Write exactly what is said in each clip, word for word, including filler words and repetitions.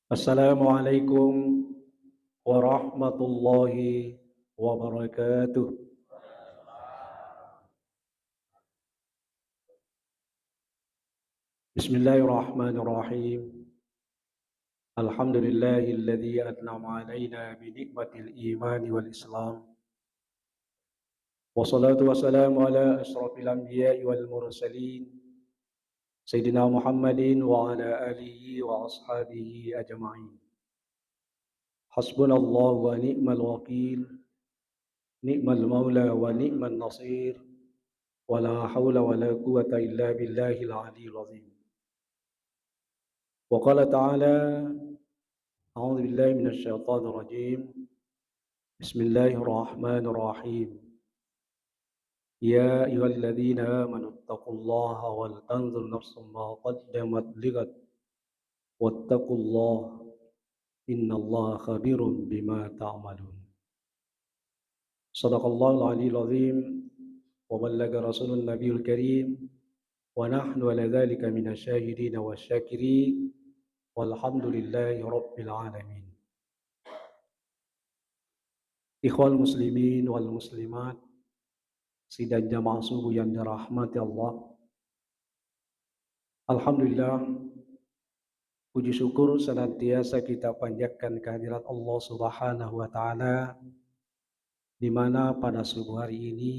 Assalamualaikum warahmatullahi wabarakatuh. Bismillahirrahmanirrahim. Alhamdulillahilladzi an'ama alaina bi ni'matil imani wal islam. Wassalatu wassalamu ala asyrafil anbiya'i wal mursalin, Sayyidina Muhammadin wa ala alihi wa ashabihi ajma'in. Hasbunallahu wa ni'mal wakil, ni'mal maula wa ni'man nasir, wa la haula wa la quwwata illa billahil aliyyil azim. Wa qala ta'ala, a'udzu billahi minasy syaithanir rajim. Bismillahirrahmanirrahim. Ya ayyuhalladzina amanu taqullaha wal tanzur nafsum ma qaddamat lighad wattaqullaha innallaha khabirum bima ta'malun. Sadaqallahul aliyul azim wa ballaga rasulun nabiyul karim wa nahnu ala dzalika minasy syahidin wasy syakirin walhamdulillahi rabbil alamin. Ikhwal muslimin wal muslimat, sidang jamaah subuh yang dirahmati Allah. Alhamdulillah, puji syukur senantiasa kita panjatkan kehadirat Allah Subhanahu wa Ta'ala, di mana pada subuh hari ini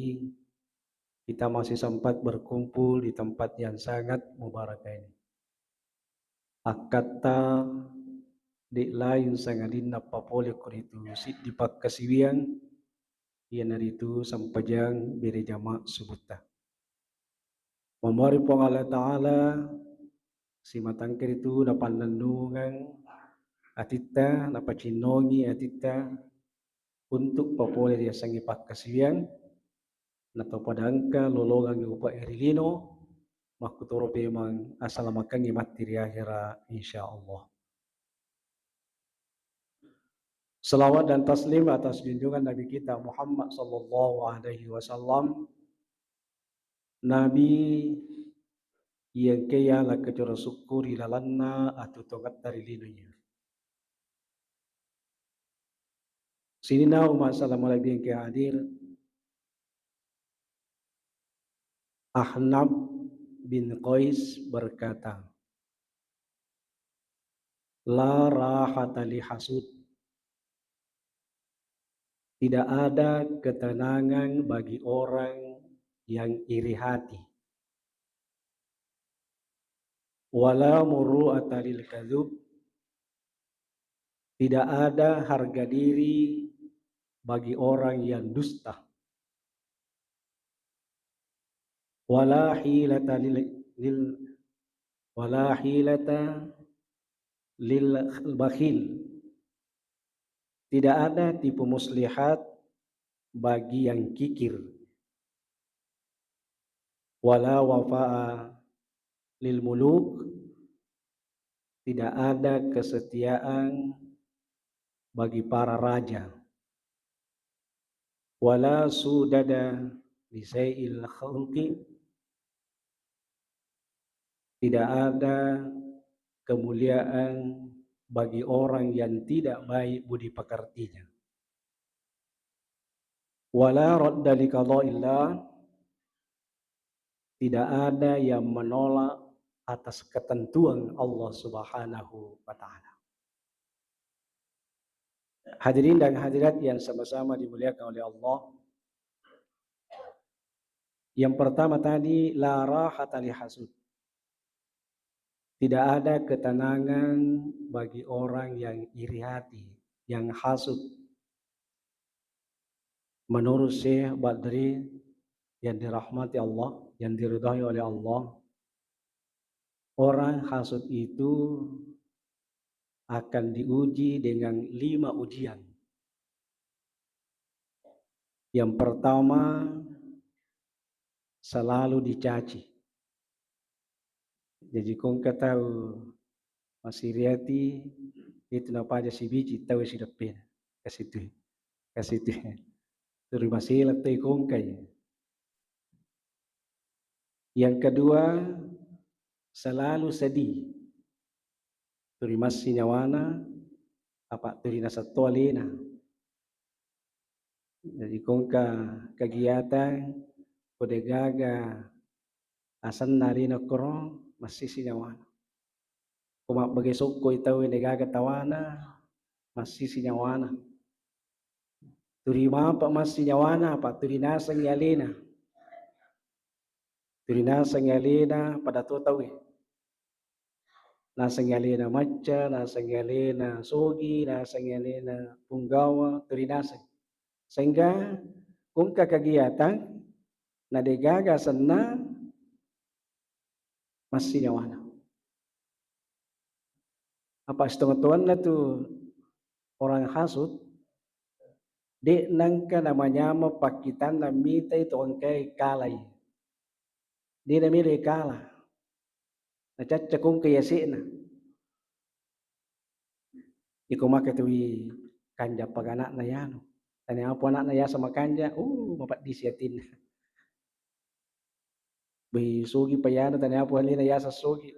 kita masih sempat berkumpul di tempat yang sangat mubarakah ini. Akkatta de' lain sangadinna papole ko ritu siddi pakkasiwiang, iyanaritu sempajang bere jama' subutta. Mamuari Puang Allah Ta'ala simatangke ritu napannennungeng atitta, napacinnongi atitta untuk papole riasengnge pakkasiwiang, natau pada engka lolongengngi upa' e ri lino, makkutoro pemeng asalamakengngi matti ri ahera, insya Allah. Salawat dan taslim atas junjungan Nabi kita Muhammad sallallahu alaihi wasallam, Nabi iya engkae yala kacura sukku ri lalenna atuo-tuongetta ri lino iya. Sininna umma' sala malebbi engkae hadir, Ahnaf bin Qais berkata, "La rahata li hasud." Tidak ada ketenangan bagi orang yang iri hati. "Wala muru'ata lil kadzub." Tidak ada harga diri bagi orang yang dusta. "Wala hilata lil, lil, wala hilata lil bakhil." Tidak ada tipu muslihat bagi yang kikir. "Wala wafa'a lil muluk." Tidak ada kesetiaan bagi para raja. "Wala sudada li sayyil khalqi." Tidak ada kemuliaan bagi orang yang tidak baik budi pekertinya. "Wala radda li qadaillah." Tidak ada yang menolak atas ketentuan Allah Subhanahu wa Ta'ala. Hadirin dan hadirat yang sama-sama dimuliakan oleh Allah, yang pertama tadi, la rahata li hasud. Tidak ada ketenangan bagi orang yang iri hati, yang hasud. Menurut Syekh Badri yang dirahmati Allah, yang diridhai oleh Allah, orang hasud itu akan diuji dengan lima ujian. Yang pertama, selalu dicaci. Jaji ko engka tau masiri ati, itu napaja sibici tau sideppena. Kasi tu. Kasi tu. Turi masela tau ko engka ya. Yang kedua, selalu sedih. tuli massi nyawana, apa tuli naseng to alena. Jadi ko engka kegiatan, ko degaga asenna alena koro, massisi nyawana. Ko mabbagai sokko i tauwe degaga tawana, massisi nyawana. Tuli mapa massi nyawana, apa tuli nasengngi alena. Tuli nasengngi alena pada to tauwe. Nasengngi alena macca, nasengngi alena sogi, nasengngi alena punggawa, tuli naseng. Sehingga ko engka kegiatan, na degaga asenna, massi nyawana. Apa sitongeng-tongenna tu orang hasud, de nengka namanyameng pakkitanna mitai to engkae kalai. De namelo kala. Nacacca ko engka yase'na. Iko make tuli kanja pagana'na yanu. Tania apa anakna yaseng makanja, uh, mapeddisi atinna. Bai sogi pa yanu, tania apa alena yaseng sogi.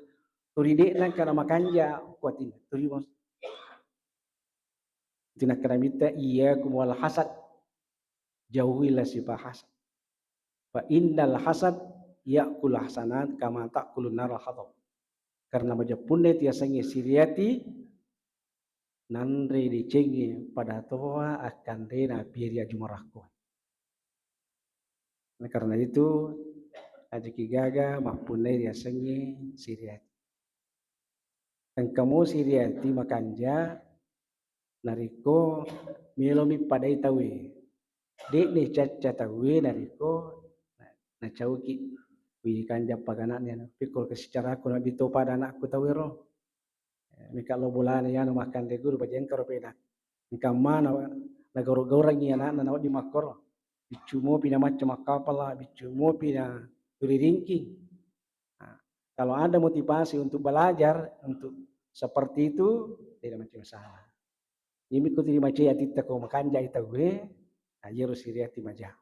Tuli de nengka namakanja ko atinna. Tuli mas. Itu nakkeda mitta, iyyakum wal hasad. Jauhilah sifat hasad. Fa innal hasad ya'kul hasanat kama ta'kulun narul hatab. Karena majeppunna itu yasengnge siriyati, nanre decengnge pada toa akkanrena api ri aju marakko. Nah, karena itu, ajaki gaga mappunnai riasengnge siriyati. Engka mo siriyati makanja, narekko melomi padai tauwe. De'ni cacca tauwe narekko na-, nacauki. Wi kanja pagana'ni anu. Pikul ke secara aku nabi to pada anakku tauwe ro. Eh, mika lo bolana yanu makkande guru, bajengka ro peda. Engka mana nagoro-gorengi anakna nawedding makkoro. Biccu mopi na macca makkapala, biccu mopi na tuli ringking. Nah, kalau ada motivasi untuk belajar, untuk seperti itu, tidak macam masalah. Ini ko tuli macai atitta ko makanjai tauwe, nah, iyaro siriyati maja.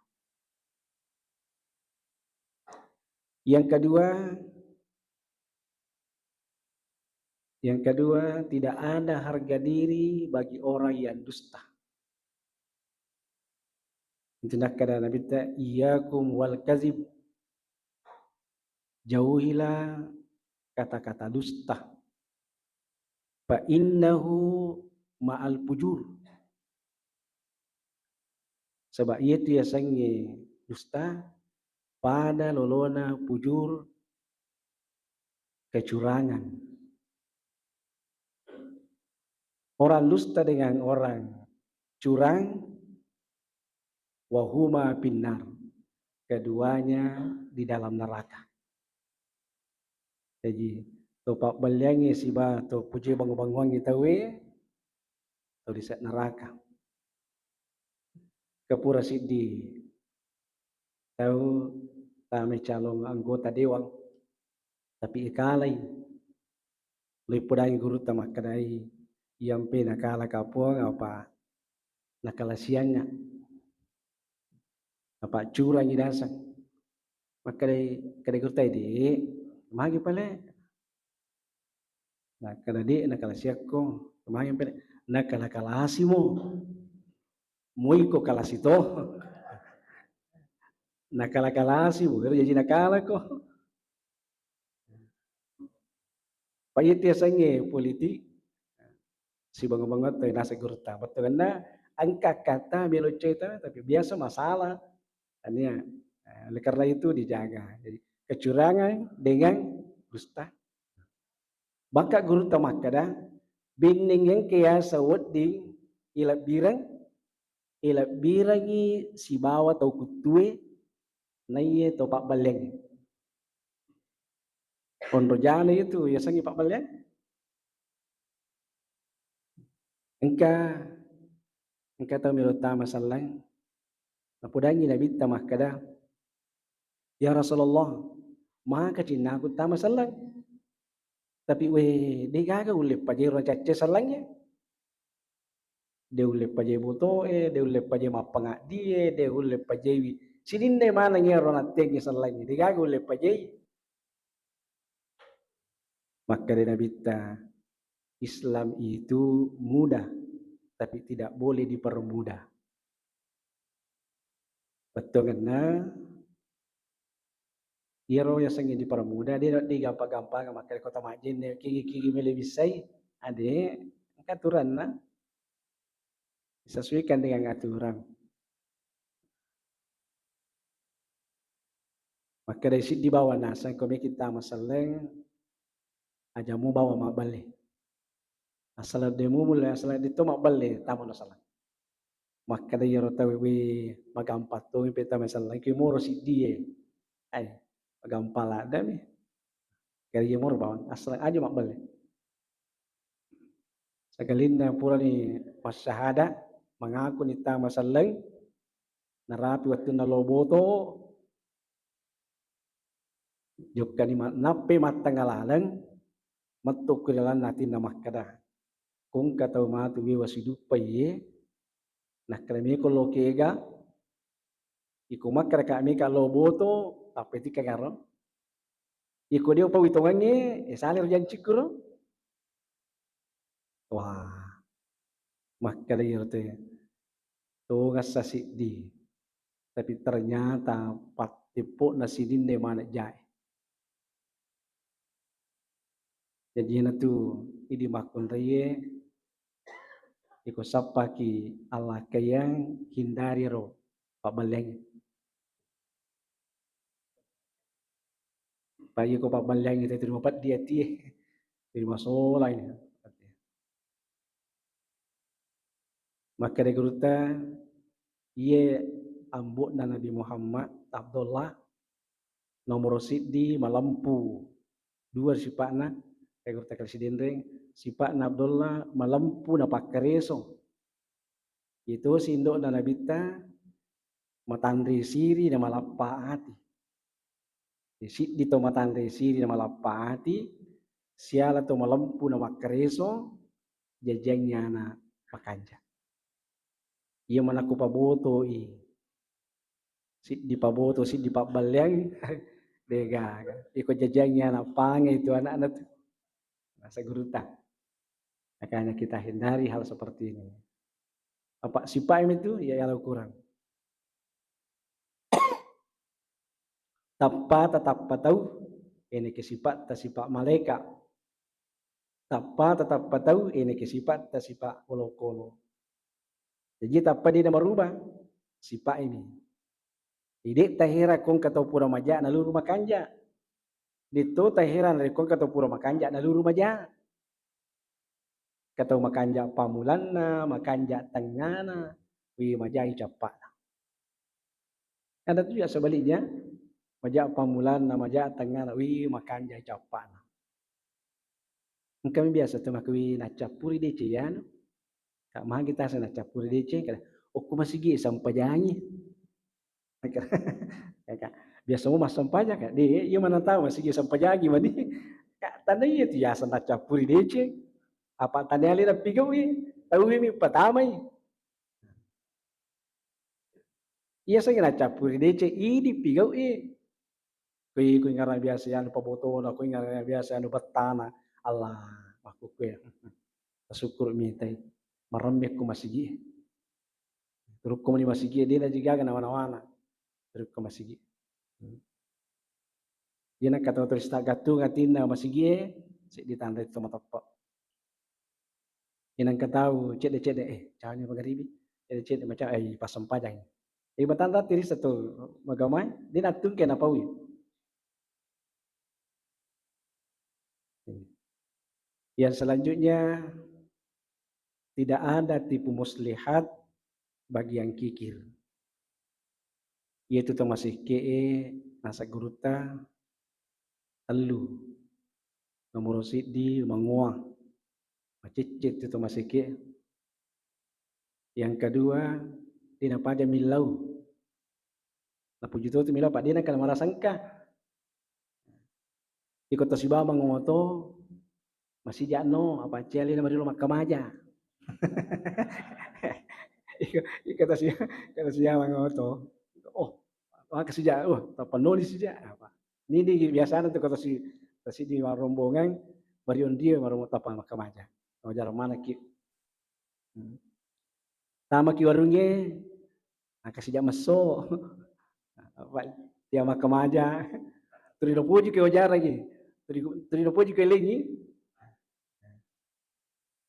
Yang kedua, yang kedua, tidak ada harga diri bagi orang yang dusta. Itu nakkeda Nabitta, "Iyyakum wal kazib." Jauhilah kata-kata dusta. "Fa innahu ma'al fujur." Sebab iyatu yasengnge dusta pada lolona fujur, kecurangan. Orang dusta dengan orang curang, wahuma finnar, keduanya di dalam neraka. Jaji, to pabbelliangngi siba to puje bangu-banguangngi tauwe, to lise' neraka. Kepura siddi tau tame calon anggota dewan, tapi ikalai. Lo ipodangi gurutta makkedai, "Iyampe nakala kapuang apa nakala siangnga, apa curangi dasang." Makkedai, kedai gurutta, "Dek, magi pale?" Nakkeda, "Dek, nakala siakko." "Magi pale?" "Nakala-kalasi mo. Muiko kalasi to." "Nakala-kalasi mo, ero jaji nakalako." Pa iyatu yasengnge politik, sibangung-bangung to naseng gurutta. Bettuanna engka kata melo cerita, tapi biasa masalah. Tania, eh, oleh karena itu dijaga. Jadi, kecurangan dengan dusta. Maka gurutta makkeda, benneng engka yaseng wedding ilebbireng, ilebbirengngi sibawa tau kuttue, naiye tau pabballeang. Onro jana itu yasengnge pabballeang. Engka, engka tau melo tama selleng. Napodangngi Nabitta makkeda, "Ya Rasulullah, maka cinnaku tama selleng. Tapi we, de gaga ulle pajero cacce sellengnge. De ulle pajai botoe, de ulle pajai mappangaddie, de ulle pajaiwi. Sininna maneng ero nattengngi sellengnge, de gaga ulle pajai." Makkeda Nabitta, Islam itu mudah, tapi tidak boleh dipermudah. Bettuangenna, iyaro yasengnge dipermudah, de, de gampang-gampang makkeda kota majjenne, kigi-kigi mele bissai, ade, engka aturanna. Disesuaikan dengan aturan. Makkeda siddi bawang naseng, ko meki tama selleng, aja mubawa mabballe. Asal de mu mulle, asal de to mabballe, tama no selleng. Makkeda iyaro tau, "We, magampang to pe tama selleng, ki moro siddi e." Ai, magampang ladde mi. Kali iya moro bawang, asal aja mabballe. Sagalinna purani masyahada, mengaku ni tama selleng, narapi wettunna lo boto, jokkani ma-, nappai mattengnga laleng, mettu ku ri lalenna atinna makkeda, "Ko engka tau matu wewa siduppai ye, nakkeda meko lo kega, iko makkeda ka meka lo boto, tappa tika garo. Iko de upa witongengnge, e, salero jancikku ro." Wah, makkeda iyaro te, "Tongessa siddi, tapi ternyata patteppo'na sininna maneng jae." Jaji iyana tu idi makkunraie, iko sappaki allakkaiang, hindari ro pabballeangnge. Pagi ko pabballeangngi tette ri mapeddi atie, ri masola ini. Makkeda gurutta, iye ambo'na Nabi Muhammad, Abdullah, nomoro siddi malempu. Dua sipa'na, ya gurutta kali sidenreng, sipa'na Abdullah malempu napakkareso. Iyatosi indo'na Nabitta, matanre siri na malappa ati. Siddi to matanre siri na malappa ati, siala to malempu na makkareso, jajiangngi ana makanja. Iya manakku pabotoi, siddi paboto, siddi pabballeang, degaga. Iko jajiangngi ana pangai tu anakna tu. Nasa gurutta. Makanya kita hindari hal seperti ini. Apa sipa'mi tu, ya, ya kurang. Tappata tappa tau, eneke sipatta sipa malaeka. Tappata tappa tau, eneke sipatta sipa olokolo. Jaji tappa de namaruba, sipa'mi. Ide tahera kongka tau pura maja naluru makanja. Detto tahera narekko engka tau pura makanja naluru maja. Engka tau makanja pammulanna, makanja tengngana, wi majai cappa'na. Ada juga sebaliknya, maja pammulanna, maja tengngana, wi makanja cappa'na. Engkami biasa tu makkuwi naccappuri deceng anu. Ka magi tasa naccappuri deceng, kada, "Okko masigi sampajangi." Ka, biasa mo massempajang ka, de, iya maneng tau masigi sampajangi mani. Ka, tanda iya tu yaseng naccappuri deceng. Apa tanda ale napigau'i, tauwi mi patamai. Iya sengngi naccappuri deceng, idi pigau'i. Kui, kui ngarang biasa anu pabotona, kui ngarang biasa anu bettana. Allah, makkukkue. Tasukkuru mitai. Maremmi ku masigi. Turukku mani masigi, de najigaga nawa-nawana. Turukku masigi. Iya nakka tau terus taggattung atinna masigie, seddi tanre to mateppe. Inangka tau cedde-cedde, eh, cani magaribi, cedde-cedde macam, eh, passempajang. Eh, batang tadi satu magamai, dia nak tungke napawi. Yang selanjutnya, tidak ada tipu muslihat bagi yang kikir. Iyatu to masekke'e naseng gurutta tellu. Nomoro siddi mangoa. Macecce tu to masekke'e. Yang kedua, de napaja millau. Napuji to tu millau, apa de nangka marasengka. Iko to sibawa mangoto, masija no, apa ciali na marilo makkamaja. Iko, iko to si-, iko to sibawa mangoto. Oh, maka sija, oh, tappa noli sija, apa. Ini di biasana tu kata si, si di rombongan, bari ondio maromo tappa makkamaja. Wajar manekki. Hmm. Tamaki warungnge, angka sijak messo. Apa, tia makkamaja. Tuli napoji ke wajaraki. Tuli, tuli napoji ke lengi.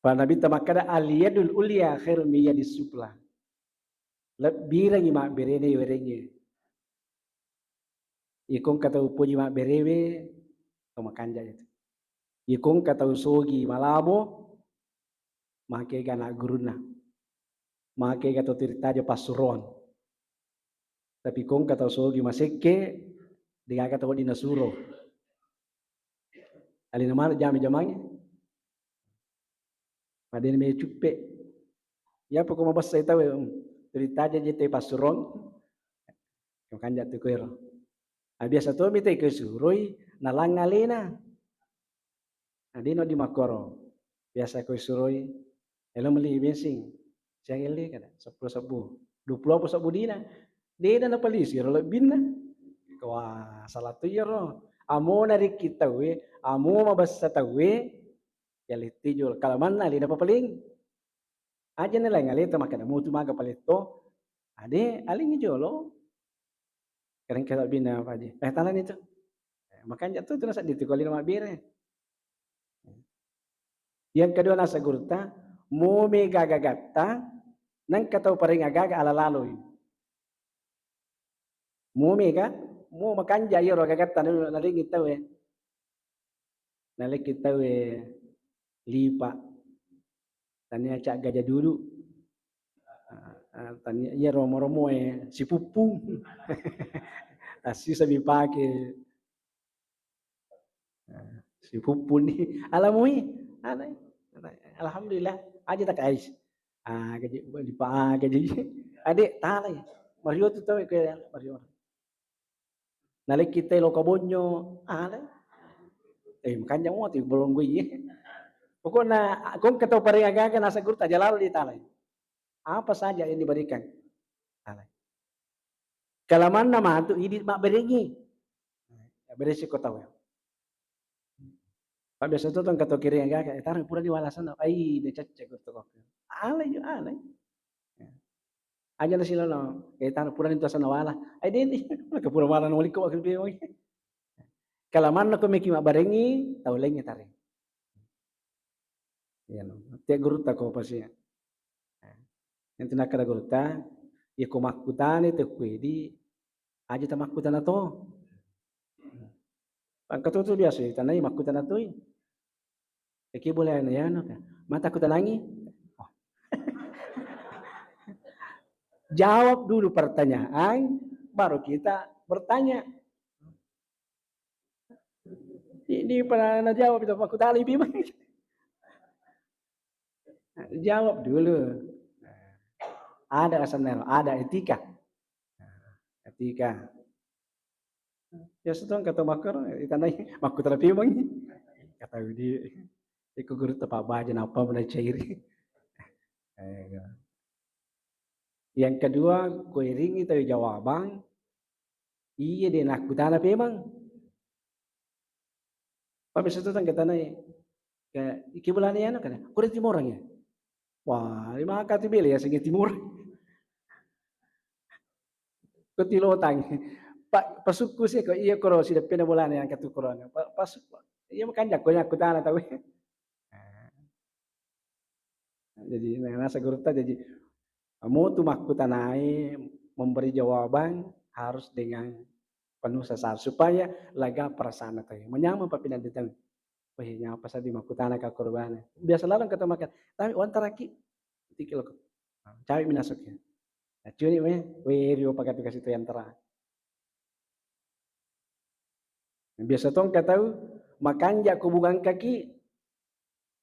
Pada Nabitta makkada, "Al yadul ulya khairum min yadis sufla." Lebbirengngi mabberena iwerengnge. Iko engka tau poji mabberewe, tau makanja itu. Iko engka tau sogi malabo, makega anak gurunna. Makega tau teritaja passuroang. Tapi ko engka tau sogi masekke, degaga tau wedding nasuro. Alena maneng jami-jamangnge. Madena me cuppe. Iyapa ko mabessai tauwe, hmm, teritaja je te passuroang. Makanja tu koero. Ah, biasa to mi te ko suroi, nalang alena. Nah, deno di makkoro. Biasa ko suroi, elo meli bensin. Siang ele kada, seppulo sebbu. Dua puluh apa sebbu dina. Dena napalisi ro lebbinna. Wah, salah tu iyaro. Amo narikki tauwe, amo mabessa tauwe, ya letti jolo. Kalamanna alena papaling. Aja naleng aleta makkeda mutu maga paletto. Ade, alengi jolo. Kadang kala bina apa aja. Eh, tanah itu. Eh, makanja tu, tu nasaddi tu ko alena mabbere. Yang kedua nasa gurutta, mo mega gagatta, nengka tau pareng agaga ala laloi. Mo mega, mo makanja iyaro gagatta na, nalengi tauwe. Nalekki tauwe lipa. Tania cak gaja dulu. Ah, ah, tania iyaro romo-romoe sipuppung. Assisa mi pake. Nah, sipuppuni. Alamui, anai. Alhamdulillah, aja tak ais. Ah, gaji, lipa, ah, gaji. Ade, talai. Mario tu tau ke, Mario. Nalekki te loka bonyo, alai. Eh, makanja mo ti bolong gue. Pokokna, kong ketau pareng agaga nasa gurutta aja lalo di talai. Apa saja yang diberikan. Alai. Kalamanna matu idi mabberengi. Ya, beresi ko tau ya. Pak biasa tu tong kato kiri agaga, eh, tarang pura di wala sana. Ai, de cacca ko toko. Alai jo, alai. Ya. Aja na silolo, eh, tarang pura ni tu sana wala. Ai, de ni, ke pura wala no liko wakil pe. Kalamanna ko meki mabberengi, tau lainnya tareng. Iya no. Te gurutta ko pasi. Yang tinakkada gurutta, iya ko makkutana te kuedi, aja tamakkutana to. Engka to tu biasa tanai makkutana toi. Eki boleh anu ya no kan. Mata kutanangi. Oh. Jawab dulu pertanyaan, baru kita bertanya. Di, di pernah najawab itu, aku tali bimang. Jawab dulu. Ada asanna, ada etika. Etika. Ya, setong kata makar, itanai, makkutana bimang. Kata di, iku guru tepak baja napa mana cairi. Eh, ya. Yang kedua, kuiringi tadi jawaban, iya de nakkutana pemang. Pak biasa tu tangga tanai, ke, iki bolana ya, no, kada. Kore timorang ya. Wah, lima kati bele ya, sehingga timur. Ko tilotang. Pak, pasukku sih, ko iya koro, sida pena bolana yang katu korona. Pa-, pasuk, iya makanja ko nakkutana tau. Jadi, nah, nasa gurutta, jadi, mau tu makkutanae memberi jawaban harus dengan penuh sesaran supaya lega perasaan atau manyameng papinang ditang. Weh, nyapa sadi makkutana ka kurbana. Biasa laleng kata makan, tapi wantaraki. Tiki lo. Cawi minasuk ya. Nah, cuni weh, weh, rio pakai tu kasih tu yang terang. Biasa tong ka tau, makanja ko bungangkaki,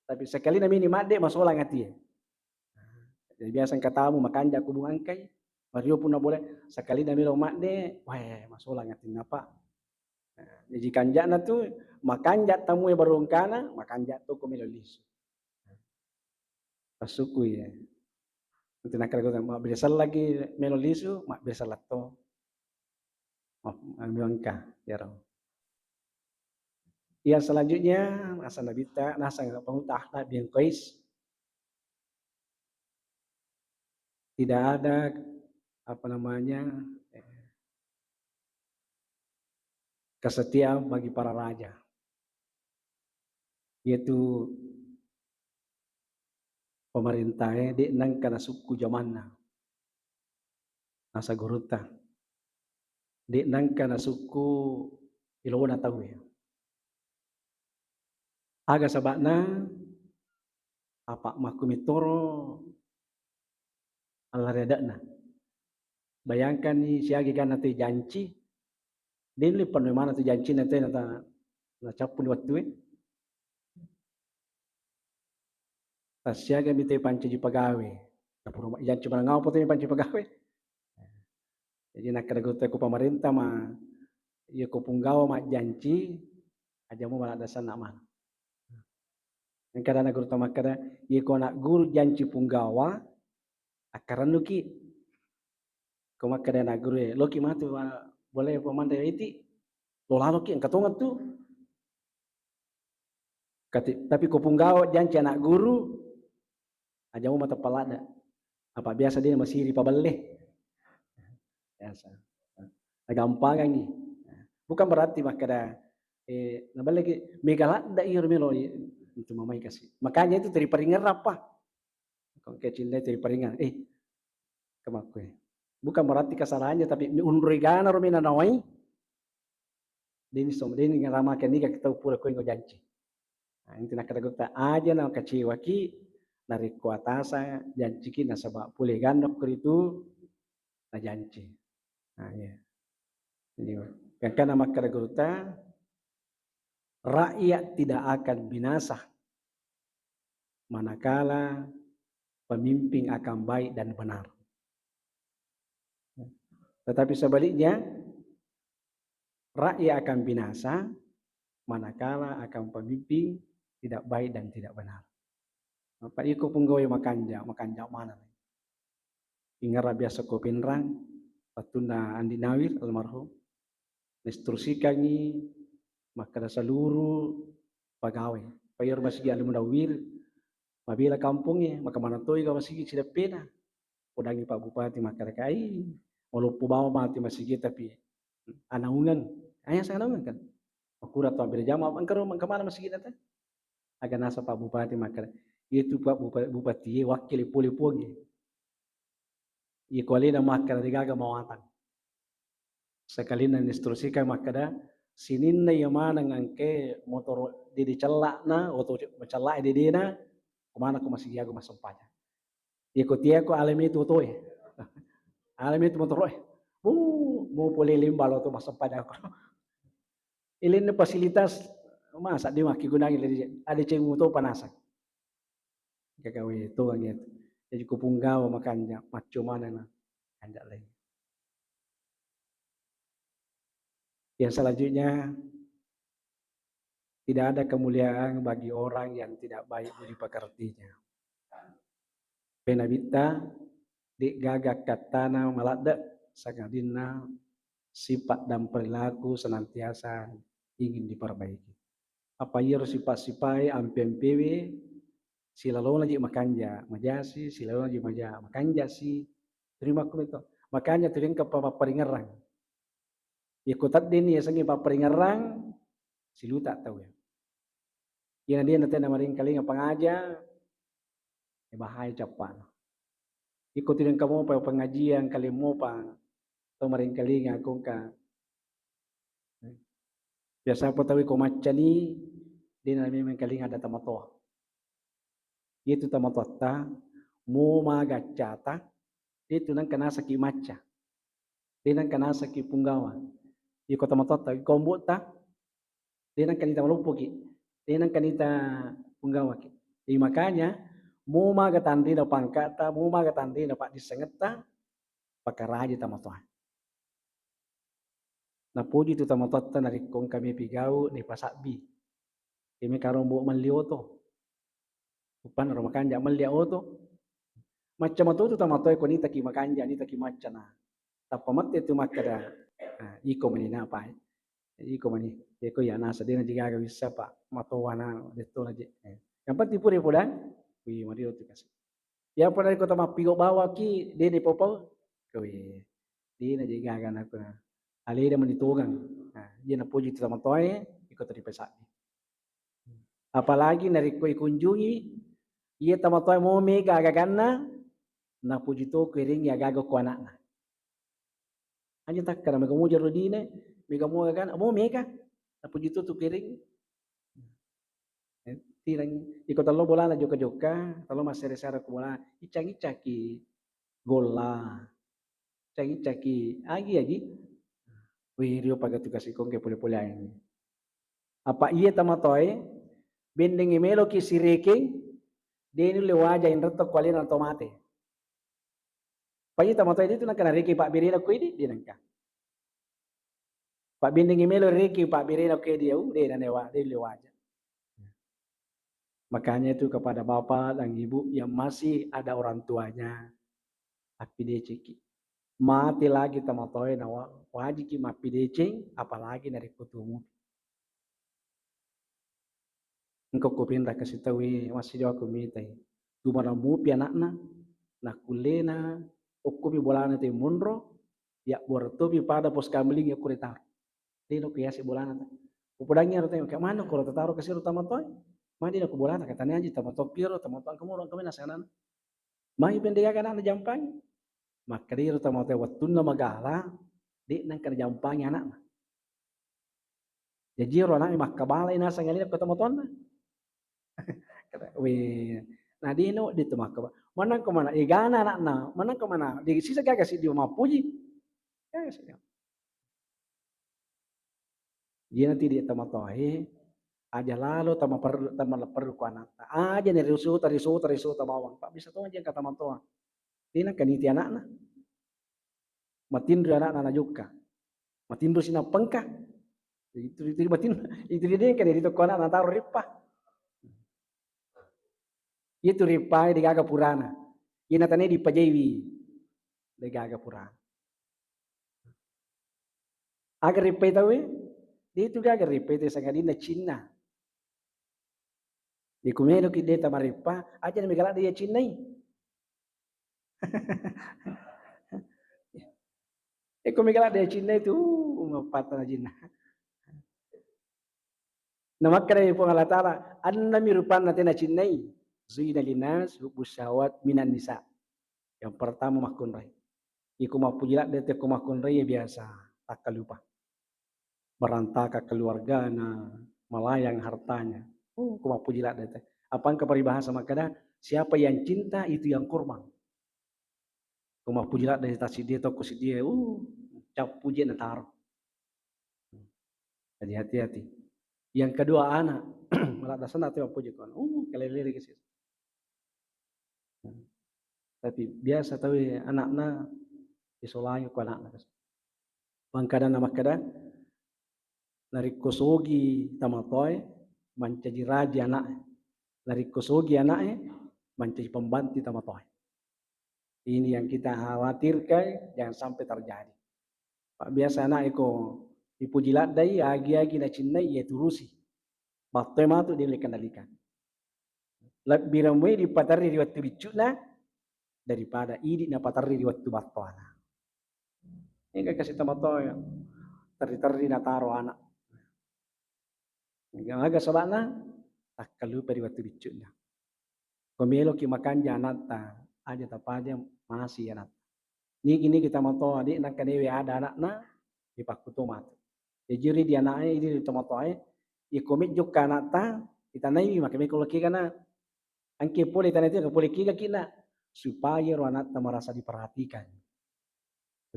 tapi sekali na mini madde, masolang atie. Jadi biasa engka tamu makanja ko bungangkai, mario punna boleh, sekali na melo madde, wah, masolang atinna, Pak. Nah, jadi kanjana tu, makanja tamu e baru engkana, makanja to ko melo lisu. Pasukui ya. Nanti nakal ko mabbere sellaki melo lisu, mabbere sellatto. Oh, ambil engka, ya, Rob. Yang selanjutnya, nasa Nabitta, nasa pengutah Nabi yang Qais. tidak ada, apa namanya, eh, kesetiaan bagi para raja. Yaitu pemerintah, eh, de' nengka nasukku jamanna. Nasa gurutta. De' nengka nasukku ilona tauwe. Aga saba'na? Apa makkumitoro allariade'na. Bayangkanni siaga ganna te janci, de' nuli pennoi maneng tu jancina te nata-, nacappuni wettue. Tassiagami te pancaji pagawe. Napura ma-, janci maneng apa te pancaji pagawe? Jadi nakkeda gurutta ko pamarenta ma, iya ko punggawa majjanci, aja mu maladde' sanna maneng. Engka dana gurutta makkeda, iya ko anak guru janci punggawa, akkarennuki. Ko makkeda anak guru e, loki matu, wa-, boleh pamanre iti, lo laloki, engka tongeng tu. Kati-, tapi ko punggawa janci anak guru, aja mu mateppa ladde'. Apa biasa de' masiri pabelle. Biasa. Nagampangangi. Bukan berarti makkeda, eh, nabelle ki mega ladde' iro melo, eh, untuk mamai kasi. Makanya itu teri paringerrang pa. Ko engka cinna teri paringerrang. Eh, kemakkue. Bukan berarti kesalahannya, tapi unroi gana ro mena nawai. Deni som-, deni ngaramake niga kita pura koe ngo janci. Nah, inti nakkeda gurutta aja na kacewaki narekko atasa janciki nasaba pole ganna ko ritu najanci. Nah, iya. Jadi, gangkana makkeda gurutta, rakyat tidak akan binasa manakala pemimpin akan baik dan benar. Tetapi sebaliknya, rakyat akan binasa manakala akan pemimpin tidak baik dan tidak benar. Apa iko punggawa makanja, makanja maneng. Ingerra biasa ko Pinrang, wettunna Andi Nawir almarhum, nainstruksikangngi makkeda seluruh pegawai. Payar masigi Al Munawir, mabela kampongnge, maka maneng toi ga masigi sideppena. Podangngi Pak Bupati makkeda, "Ai, maloppo bawang mati masigi tapi anaungeng." Aya sanaungeng kan? Makkura to ambil jama, engka ro, engka mana masigi nata? Aga nasa Pak Bupati makkeda, "Itu Pak Bupa-, Bupati, eh, wakkili pole pongi." Iko alena makkeda degaga mawatang. Sekalinna instruksikan makkeda, sininna iya maneng engke motoro dede cella'na, oto cella'e dedena, ko maneng ko masigi aga massempajang. Iko tiako alami tu otoe. Alami tu motoroe. Uh, mau pole limba lo tu massempajang ko. Ilinna fasilitas masa de makkigunangi, ada ceng moto panasang. Gagawe to gitu. Jadi ko punggawa makanja, macco maneng na kanja lain. Yang selanjutnya, tidak ada kemuliaan bagi orang yang tidak baik budi pekertinya. Penabitta, de gaga kattana maladde, sangadinna sifat dan perilaku senantiasa ingin diperbaiki. Apa iyaro sifat-sifae ampe-ampewe silalona je makanja, majasi, silalona je maja, makanja si, terima kasih itu. Makanya tuli engka pa-, papparingerrang. Iko teddeni yasengnge papparingerrang, siluta tau ya. Iyana dia natena maringkalinga pangaja, eh, bahaya cappana. Iko tuli engka mopa pengajian, kalian mopa, tau maringkalinga, kongka. Biasa apa tau iko maccani, dia namanya maringkalinga ada tamatoa. Itu tamatoatta, mo magaccata, itu nengka nasaki macca. De nengka nasaki punggawa. Iko tamatoatta, iko ombo'ta, de nengka nita maloppoki, de nengka nita punggawaki. Jadi makanya, mu maga tanrina pangka'ta, mu maga tanrina paddissengetta, pakaraji tamatoa. Napoji tu tamatoatta narekko engka mepi gau, de pasabbi. Keme karombo melli oto. Uppanna ro makanja melli oto. Macca matotu tamatoe ko nitaki makanja, nitaki macca na. Tappa mette tu makkeda, ah, iko mani napai. Iko mani. Iko ya nasa dena jigaga wissa pa matowana detto na je. Eh. Yang penting pura podang, wi mario tu kasi. Iya pole ko tamappigau bawaki, de' ni popau. Kowe, de' na je gaga nakku na. Alena mani tongang. Nah, iya napoji tu tamatoae, iko tadi pesabbi. Apalagi narekko ikunjungi, iya tamatoae mo mega agaganna, napoji to ko iring agaga ko anakna. Aja takkara mega muja rodine, mega muaga kan, mo mega. Napoji tu tu kering. Eh, tirang, iko tello bolana jokka-jokka, tello massere-sere ko bola, icang-icaki golla. Icang-icaki, agi-agi. Wih, rio paga tugas ikong ke pole-pole aing. Apa iya tamatoe, bendeng meloki sirekeng, deni le waja inretto ko alena to mate. Pai tamatoa itu nangka narekeng pabberena ko idi, de' nangka. Pabbendengi melo rekeng pabberena ko idi, au, de' nanewa, de' le waja. Makanya itu kepada bapak dan ibu yang masih ada orang tuanya, appidecengki. Mate lagi tamatoae na wa-, wajiki mappideceng, apalagi narekko tuo mupi. Engka ko pinra kasi tauwe, massiddi wako mitai. Tumara mupi anakna, nakkullena okkomi bolana te monro, yabbora topi pada pos kamling yakko ritaro. Deno ko yase bolana ta. Upodangi aro tanya, kayak mana ko tataro kasi ro tamatoa? Madi nako bolana, katanya aja tamatoa piro, tamatoa kamu orang kami nasanana. Mai pendek anak na jampangi. Makkeda iro tamatoa wettunna magala, de' nangka najampangi anakna. Jaji ero anakna makkabalai naseng alena ko tomatoanna. Weh, na dino de' to makkaba-, manang ko mana egana anakna, manang ko mana de' sisa gaga siddi mappuji. Gaga siddi. Iyana ti de' tomatoae, aja lalo tama perlu, tama perlu ko anakta. Aja ni risota, risota, risota bawang. Pak bisa to aja engka tomatoa. De' nangka niti anakna. Matinro anakna najokka. Matinro sinappengka. Itu, itu, itu matinro. Itu dia kan jadi toko anak nataro rippa. Itu rippa degaga purana. Ina tane dipajaiwi. Degaga purana. Aga rippai tauwe? Itu gaga rippai te sangadinna cinna. Iku meloki de' tamarippa, aja na megala de' yacinnai. Eko megala de' yacinnai tu, uh, mappatana cinna. Namakkeda Puang Allah Ta'ala, annami rupanna tena cinnai, zuyina linas hubbus syahawat minan nisa. Yang pertama makkunrai. Iko mappuji ladde te ko makkunrai ya biasa, takkalupa. Berantakan keluargana, melayang hartanya. Oh, ko mappuji ladde te. Apa engka paribahasa makkeda, siapa yang cinta itu yang korban. Ko mappuji ladde ta siddi tokko siddi, uh, cappu je nataro. Jadi hati-hati. Yang kedua anak, maladde sana tu mappuji ko. Uh, kelele-lele ke sih. Tapi biasa tau anakna isolangi ko anakna. Pangkadana makkeda, narekko sogi tamatoae, mancaji raji anaknya. Narekko sogi anaknya, mancaji pembantu tamatoae. Ini yang kita khawatirkan, jangan sampai terjadi. Pak biasa anak iko ipuji laddai, agi-agi nacinnai, ya turusi. Battoe matu dia kendalikan. Lebbi ramui dipaterri ri wettu biccu'na daripada idi napaterri ri wettu battoana. Engka kasi tomatoa ya, terri-terri nataro anak. Aga saba'na? Takkalupa ri wettu biccu'na. Ko meloki makanja anatta, aja tapaja masi anatta. Nigi-nigi tomatoa, de' nangka newe ada anakna, dipakkuto matu. Jaji ri di anaknya, ini di tomatoae, iko mejjokka anatta, itanai maka meko lokegana. Angke pole itanai tu, pole kega kina, supaya ro anatta merasa diperhatikan.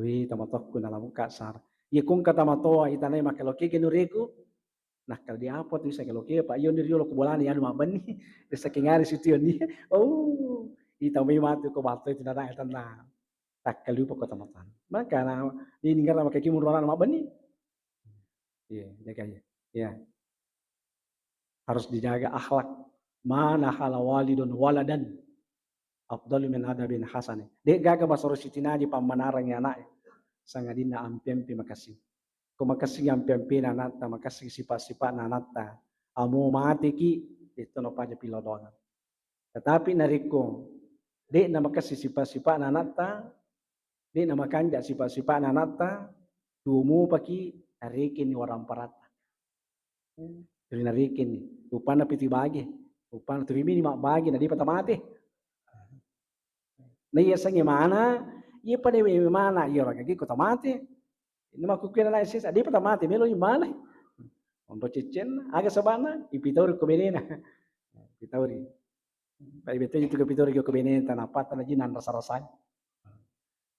Wih, tomatoakku nalamu kasar. Iya kongka tomatoa, itanai maka lokega nureku, nakka di apa tu bisa lokega, Pak, iyo ni riolo ko bolana, anu mabbenni, risa kengari situ ni. Oh, itamai matu ko batto itu nada tenang. Takkalupa ko tomatoa. Maka na, ini ngarang maka kimun rona mabbenni. Iya, jaga iya. Iya. Harus dijaga akhlak. Ma nakhala walidun waladan afdalu min adabin hasan. De' gaga masoro sitinaji pammanarang anaknya. Sangadinna ampe-ampe makasih. Ko makasih ampe-ampe anatta, makasih sifat-sifat anatta. Amo mateki, itu no paja pilo doang. Tetapi narekko De'na makessing sipa-sipa'na anatta, de'na makanja sipa-sipa'na anatta, tuo mupaki narekenni waramparatta. Ri narekenni, rupanna piti bage, rupanna turimini mabbage, na depa tamate. Na iya sengnge mana, iya pada mana, iya orang gigi ko tamate. Ini makkukkue na sesa, depa tamate, melo i mana. Onro cecen, aga sabana, ipitauri ko benena. Pitauri. Pai betul itu ko pitauri ko benena, tanapa tana jinan rasa-rasanya.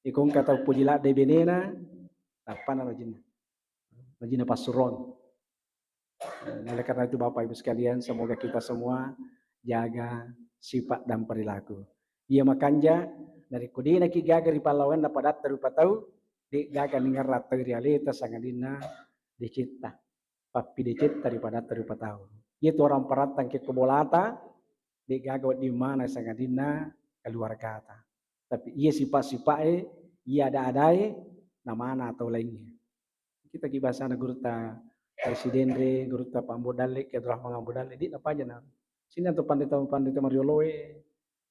Iko engka tau puji ladde benena, tappa na lajinna. Lajinna passurong. Eh, oleh karena itu Bapak Ibu sekalian, semoga kita semua jaga sifat dan perilaku. Iya makanja, narekko de'na ki gaga ri pallawanna padatta rupa tau, de gaga ningerra tau ri aleta sangadinna decetta. Pappidecetta ri padatta rupa tau. Iya tu orang parattang ke ko bolata, de gaga wedding mana sangadinna keluargata. Tapi iya sifat-sifat e, iya ada-ada e, na mana atau lainnya. Kita ki bahasana gurutta Presiden re, gurutta Pak Ambo Dalle, Ki Abdurrahman Ambo Dalle, di apa aja na. Sini atau pandita-pandita marioloe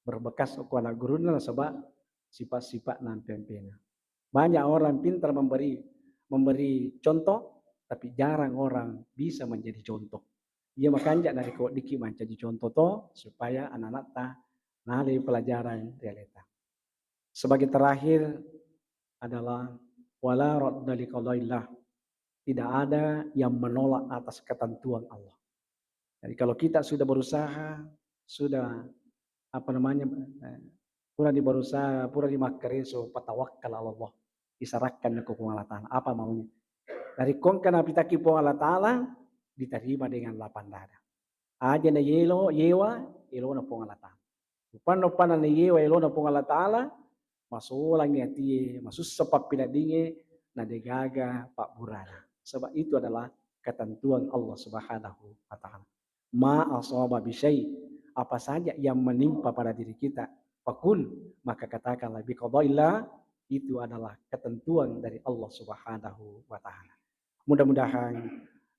berbekas ko anak gurunna nasaba sifat-sifat nampe-ampena. Banyak orang pintar memberi memberi contoh, tapi jarang orang bisa menjadi contoh. Iya makanja narekko diki mancaji contoh to supaya anak-anakta nalai pelajaran realita. Sebagai terakhir adalah wala radda li qadaillah. Tidak ada yang menolak atas ketentuan Allah. Jadi kalau kita sudah berusaha, sudah apa namanya, eh, pura di berusaha, pura di makkareso, patawakkal ala Allah. Diserahkan ke Puang Allah Ta'ala. Apa maunya? Dari kongka napitaki Puang Allah Ta'ala, diterima dengan lapang dada. Aja na yelo, yewa, yelona Puang Allah Ta'ala. Upanna-upanna na yewa yelona Puang Allah Ta'ala, masolangi atie, masussa pappiladdinge, na degaga pabburana. Sebab itu adalah ketentuan Allah Subhanahu wa Ta'ala. Ma asaba bisyai, apa saja yang menimpa pada diri kita, fakul, maka katakanlah biqadaillah, itu adalah ketentuan dari Allah Subhanahu wa Ta'ala. Mudah-mudahan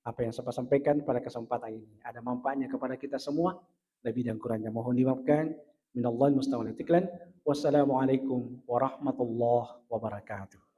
apa yang saya sampaikan pada kesempatan ini ada manfaatnya kepada kita semua. Lebih dan kurangnya mohon dimaafkan. Minallah musta'an wal itiklan. Wassalamualaikum warahmatullahi wabarakatuh.